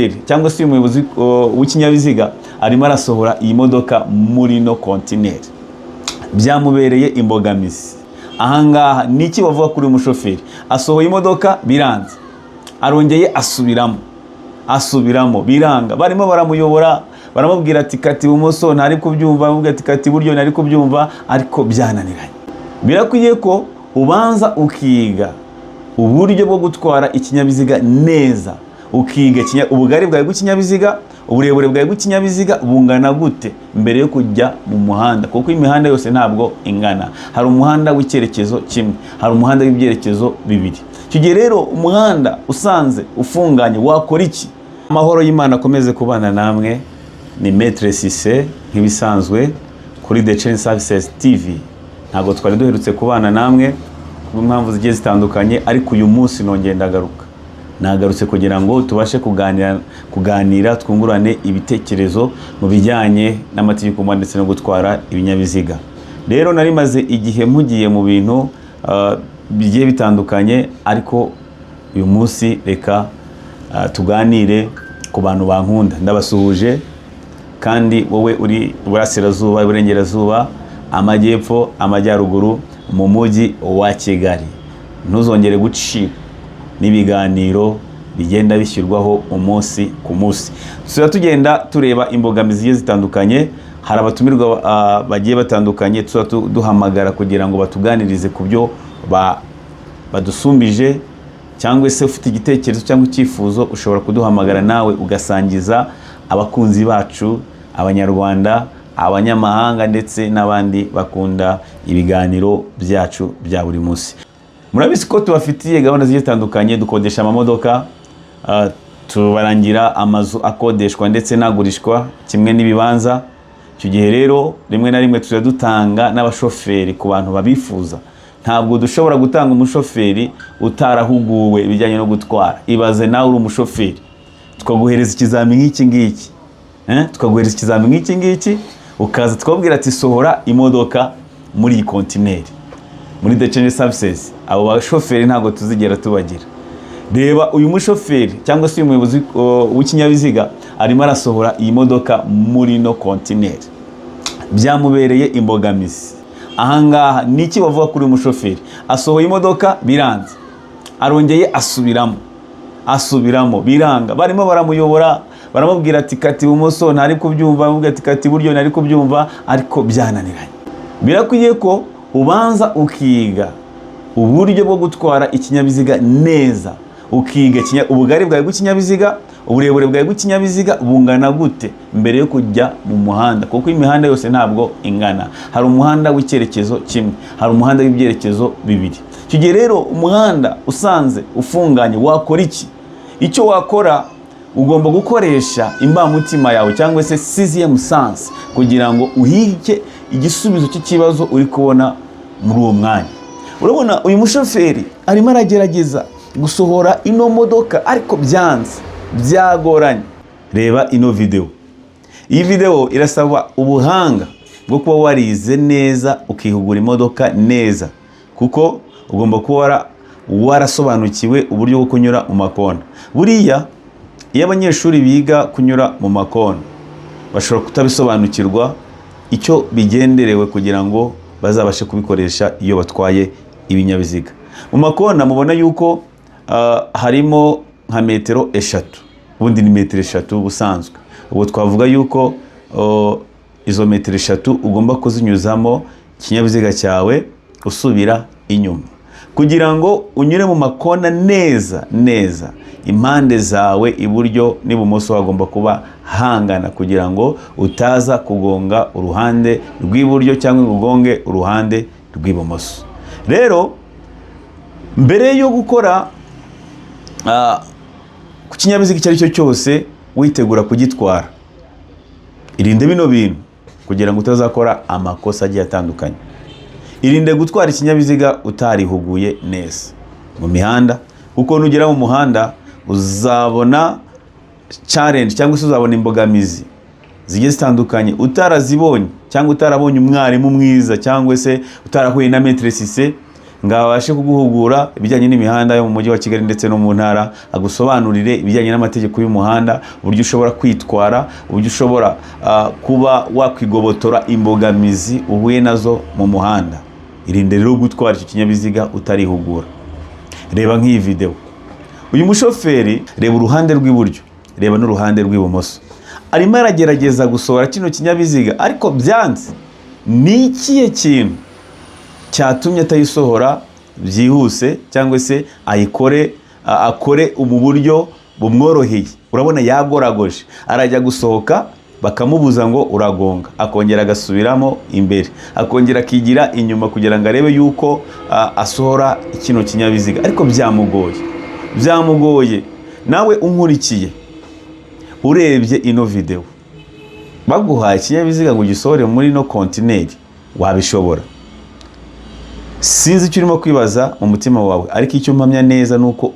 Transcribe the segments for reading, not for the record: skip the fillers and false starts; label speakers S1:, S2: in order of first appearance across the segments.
S1: Cyangwa se uyu muyobozi w'ikinyabiziga arimo arasohora iyi modoka muri no kontineri, byamubereye imbogamizi. Ahangaha ni iki bavuga kuri uyu mushoferi? Asohoye imodoka biranze, arongeye asubiramo, asubiramo biranga. Barimo baramuyobora, baramubwira ati: "Kata ibumoso," ntari kubyumva, baramubwira ati: "Kata iburyo," ntari kubyumva, ariko byananiranye. Birakwiye ko ubanza ukiga uburyo bwo gutwara ikinyabiziga neza, ukiga ubugari bwawe bw'ikinyabiziga, uburebure bwawe bw'ikinyabiziga bungana gute mbere yo kujya mu muhanda, kuko imihanda yose ntabwo ingana. Hari umuhanda w'icyerekezo kimwe, hari umuhanda w'ibyerekezo bibiri. Icyo gihe rero umuhanda usanze ufunganye, wakora iki? Amahoro y'Imana akomeze kubana namwe. Ni Maître Cissé nk'ibisanzwe kuri The Chain Services TV. Ntabwo twari duherutse kubana namwe ku mpamvu zigiye zitandukanye, ariko uyu munsi nongeye ndagaruka. Nagarutse kugira ngo tubashe kuganira, twungurane ibitekerezo mu bijyanye n'amategeko ndetse no gutwara ibinyabiziga. Rero nari maze igihe mpugiye mu bintu bigiye bitandukanye, ariko uyu munsi reka tuganire. Ku bantu bankunda, ndabasuhuje. Kandi wowe uri iburasirazuba, iburengerazuba, amajyepfo, amajyaruguru, mu mujyi wa Kigali, ntuzongere gucika n'ibiganiro bigenda bishyirwaho umunsi ku munsi. Tuzajya tugenda tureba imbogamizi zigiye zitandukanye. Hari abatumirwa bagiye batandukanye tuzajya duhamagara kugira ngo batuganirize ku byo badusumbije, cyangwa se ufite igitekerezo cyangwa icyifuzo, ushobora kuduhamagara nawe ugasangiza abakunzi bacu, Abanyarwanda, abanyamahanga ndetse n'abandi bakunda ibiganiro byacu bya buri munsi. Murabizi ko tubafitiye gahunda zigiye zitandukanye. Dukodesha amamodoka, tubarangira amazu akodeshwa ndetse n'agurishwa kimwe n'ibibanza. Icyo gihe rero rimwe na rimwe tujya dutanga n'abashoferi ku bantu babifuza. Ntabwo dushobora gutanga umushoferi utarahuguwe ibijyanye no gutwara. Ibaze nawe uri umushoferi, tukaguhereza ikizami nk'iki ngiki, eh? Tukaguhereza ikizami nk'iki ngiki, ukaza tukabwira ati: "Sohora imodoka muri iyi kontineri." Muri The Change Services abo bashoferi ntabwo tuzigera tubagira. Reba uyu mushoferi cyangwa se uyu muyobozi w'ikinyabiziga arimo arasohora iyi modoka muri no kontineri, byamubereye imbogamizi. Ahangaha ni iki bavuga kuri uyu mushoferi? Asohoye imodoka biranze, arongeye asubiramo, asubiramo biranga. Barimo baramuyobora, baramubwira ati: "Kata ibumoso," ntari kubyumva, baramubwira ati: "Kata iburyo," ntari kubyumva, ariko byananiranye. Birakwiye ko ubanza ukiga uburyo bwo gutwara ikinyabiziga neza, ukiga ubugari bwawe bw'ikinyabiziga, uburebure bwawe bw'ikinyabiziga bungana gute mbere yo kujya mu muhanda, kuko imihanda yose ntabwo ingana. Hari umuhanda w'icyerekezo kimwe, hari umuhanda w'ibyerekezo bibiri. Icyo gihe rero umuhanda usanze ufunganye, wakora iki? Icyo wakora, ugomba gukoresha imbamutima yawe cyangwa se sixième sens kugira ngo uhige igisubizo cy'ikibazo uri kubona muri uwo mwanya. Urabona uyu mushoferi arimo aragerageza gusohora ino modoka, ariko byanze, byagoranye. Reba ino videwo. Iyi videwo irasaba ubuhanga bwo kuba warize neza, ukihugura imodoka neza, kuko ugomba kuba warasobanukiwe uburyo bwo kunyura mu makona. Buriya iyo abanyeshuri biga kunyura mu makona, bashobora kutabisobanukirwa icyo bigenderewe kugira ngo bazabashe kubikoresha iyo batwaye ibinyabiziga. Mu makona mubona yuko harimo nka metero 3. Ubundi ni metero 3 ubusanzwe. Ubwo twavuga yuko izo metero 3 ugomba kuzinyuzamo ikinyabiziga cyawe usubira inyuma. Kugira ngo unyure mu makona neza neza, impande zawe iburyo n'ibumoso hagomba kuba hangana, kugira ngo utaza kugonga uruhande rw'iburyo cyangwa ngo ugonge uruhande rw'ibumoso. Rero mbere yo gukora ku kinyabiziga icyo ari cyo cyose, witegura kugitwara, irinde bino bintu kugira ngo utazakora amakosa agiye atandukanye. Irinde gutwara ikinyabiziga utarihuguye neza mu mihanda, kuko nugera mu muhanda uzabona challenge cyangwa se uzabona imbogamizi zigiye zitandukanye utarazibonye, cyangwa utarabonye umwarimu mwiza, cyangwa se utarahuye na Maître Cissé. ngo abashe kuguhugura ibijyanye n'imihanda yo mu mujyi wa Kigali ndetse no mu ntara, agusobanurire ibijyanye n'amategeko y'umuhanda, uburyo ushobora kwitwara, uburyo ushobora kuba wakwigobotora imbogamizi uhuye nazo mu muhanda. Irinde rero gutwara icyo kinyabiziga utarihugura. Reba nk'iyi videwo, uyu mushoferi, reba uruhande rw'iburyo, reba n'uruhande rw'ibumoso, arimo aragerageza gusohora kino kinyabiziga ariko byanze. Ni ikihe kintu cyatumye atayisohora byihuse cyangwa se ayikore akore mu buryo bumworoheye? Urabona yagoragoje, arajya gusohoka bakamubuza ngo uragonga, akongera agasubiramo imbere, akongera akigira inyuma kugira ngo arebe yuko asohora kino kinyabiziga, ariko byamugoye, byamugoye. Nawe unkurikiye, urebye ino videwo, baguhaye ikinyabiziga ngo ugisohore muri ino kontineri, wabishobora? Sinzi icyo urimo kwibaza mu mutima wawe, ariko icyo mpamya neza ni uko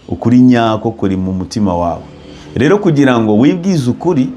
S1: ukuri nyako kuri mu mutima wawe. Rero kugira ngo wibwize ukuri,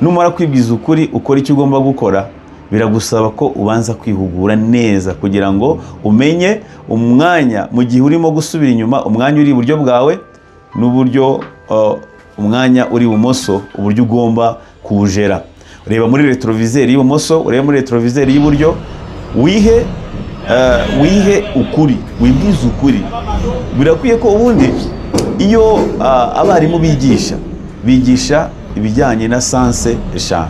S1: numara kwibwiza ukuri ukora icyo ugomba gukora, biragusaba ko ubanza kwihugura neza kugira ngo umenye umwanya mu gihe urimo gusubira inyuma, umwanya uri iburyo bwawe n'uburyo umwanya uri ibumoso, uburyo ugomba kuwujera. Reba muri rétroviseur y'ibumoso, urebe muri rétroviseur y'iburyo, wihe ukuri, wibwize ukuri. Birakwiye ko ubundi iyo abarimu bigisha ibijyanye na sens 5,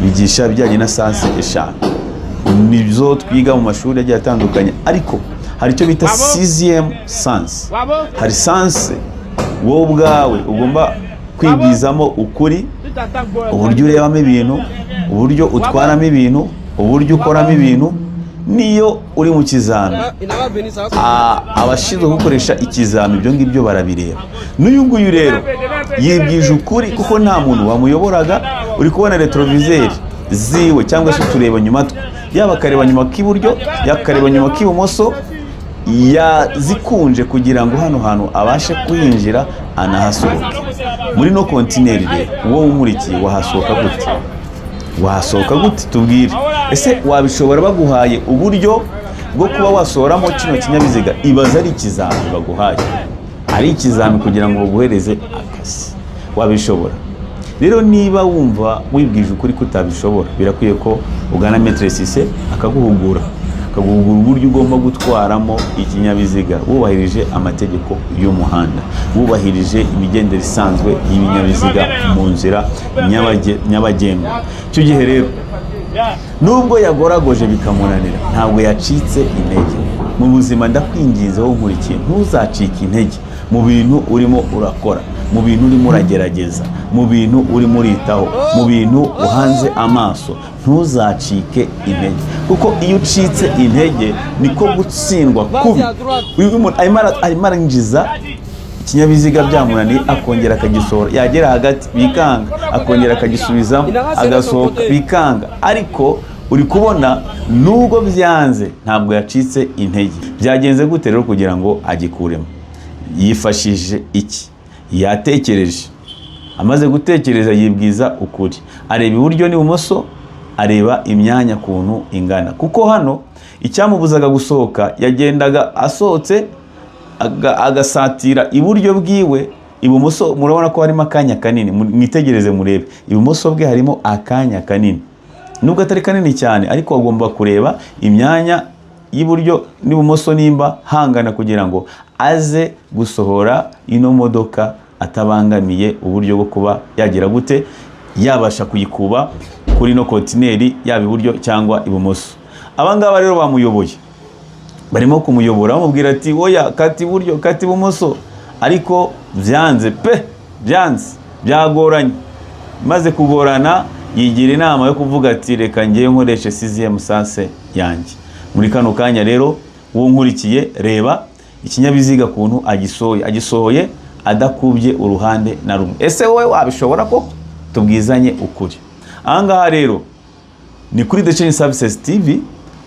S1: bigisha ibijyanye na sens 5, nizo twiga mu mashuri agiye atandukanye, ariko hari icyo bita sixième sens. Hari sens wowe ubwawe ugomba kwibwizamo ukuri, uburyo urebamo ibintu, uburyo utwaramo ibintu, uburyo ukoramo ibintu. Niyo uri mu kizami, abashinzwe gukoresha ikizami ibyo ngibyo barabireba. N'uyu nguyu rero yibwije ukuri kuko nta muntu wamuyoboraga. Uri kubona rétroviseur ziwe cyangwa se utureba nyuma twe, yaba akareba nyuma k'iburyo, yaba akareba nyuma k'ibumoso, yazikunje kugira ngo hano hantu abashe kuhinjira anahasohoke. Muri no kontineri rero, wowe umurikiye, wahasohoka gute? Wahasohoka gute? Tubwire, ese wabishobora baguhaye uburyo bwo kuba wasohoramo kino kinyabiziga? Ibaza ari ikizami baguhaye, ari ikizami kugira ngo baguhereze akazi, wabishobora? Rero niba wumva wibwije ukuri ko utabishobora, birakwiye ko ugana Maître Cissé akaguhugura, akaguhugura uburyo ugomba gutwaramo ikinyabiziga wubahirije amategeko y'umuhanda, wubahirije imigendere isanzwe y'ibinyabiziga mu nzira nyabagendwa. Icyo gihe rero, nubwo yagoragoje bikamunanira, ntabwo yacitse intege. Mu buzima, ndakwinginze wowe nkurikiye, ntuzacike intege mu bintu urimo urakora, mu bintu urimo uragerageza, mu bintu urimo uritaho, mu bintu uhanze amaso. Ntuzacike intege, kuko iyo ucitse intege niko gutsindwa kubi. Uyu muntu arimo arinjiza ikinyabiziga byamunaniye, akongera akagisohora, yagera hagati bikanga, akongera akagisubizamo, agasohoka bikanga. Ariko uri kubona nubwo byanze ntabwo yacitse intege. Byagenze gute rero kugira ngo agikuremo? Yifashishije iki? Yatekereje. Amaze gutekereza yibwiza ukuri, areba iburyo n'ibumoso, areba imyanya ukuntu ingana, kuko hano icyamubuzaga gusohoka, yagendaga asohotse agasatira iburyo bwiwe. Ibumoso murabona ko harimo akanya kanini. Mwitegereze murebe ibumoso bwe, harimo akanya kanini, nubwo atari kanini cyane, ariko agomba kureba imyanya y'iburyo n'ibumoso nimba hangana kugira ngo aze gusohora ino modoka atabangamiye uburyo bwo kuba yagira gute, yabasha kuyikuba kuri ino kontineri, yaba iburyo cyangwa ibumoso. Aba ngaba rero bamuyoboye, barimo kumuyobora bamubwira ati: "Oya, kata iburyo, kata ibumoso," ariko byanze pe, byanze, byagoranye. Maze kugorana yigira inama yo kuvuga ati: "Reka ngewe nkoreshe sixième sens yanjye." Muri kano kanya rero, uwo nkurikiye, reba ikinyabiziga ukuntu agisohoye, agisohoye adakubye uruhande na rumwe. Ese wowe wabishobora koko? Tubwizanye ukuri. Ahangaha rero ni kuri The Change Services TV,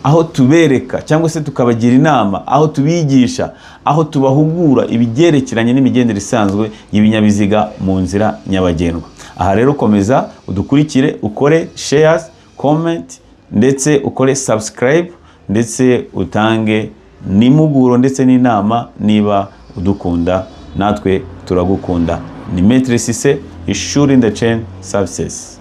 S1: aho tubereka cyangwa se tukabagira inama, aho tubigisha, aho tubahugura ibyerekeranye n'imigendere isanzwe y'ibinyabiziga mu nzira nyabagendwa. Aha rero komeza udukurikire, ukore shares, comment, ndetse ukore subscribe, ndetse utange N'impuguro ndetse n'inama. Niba udukunda, natwe turagukunda. Ni Maître Cissé, Ishuri in the Chain Services.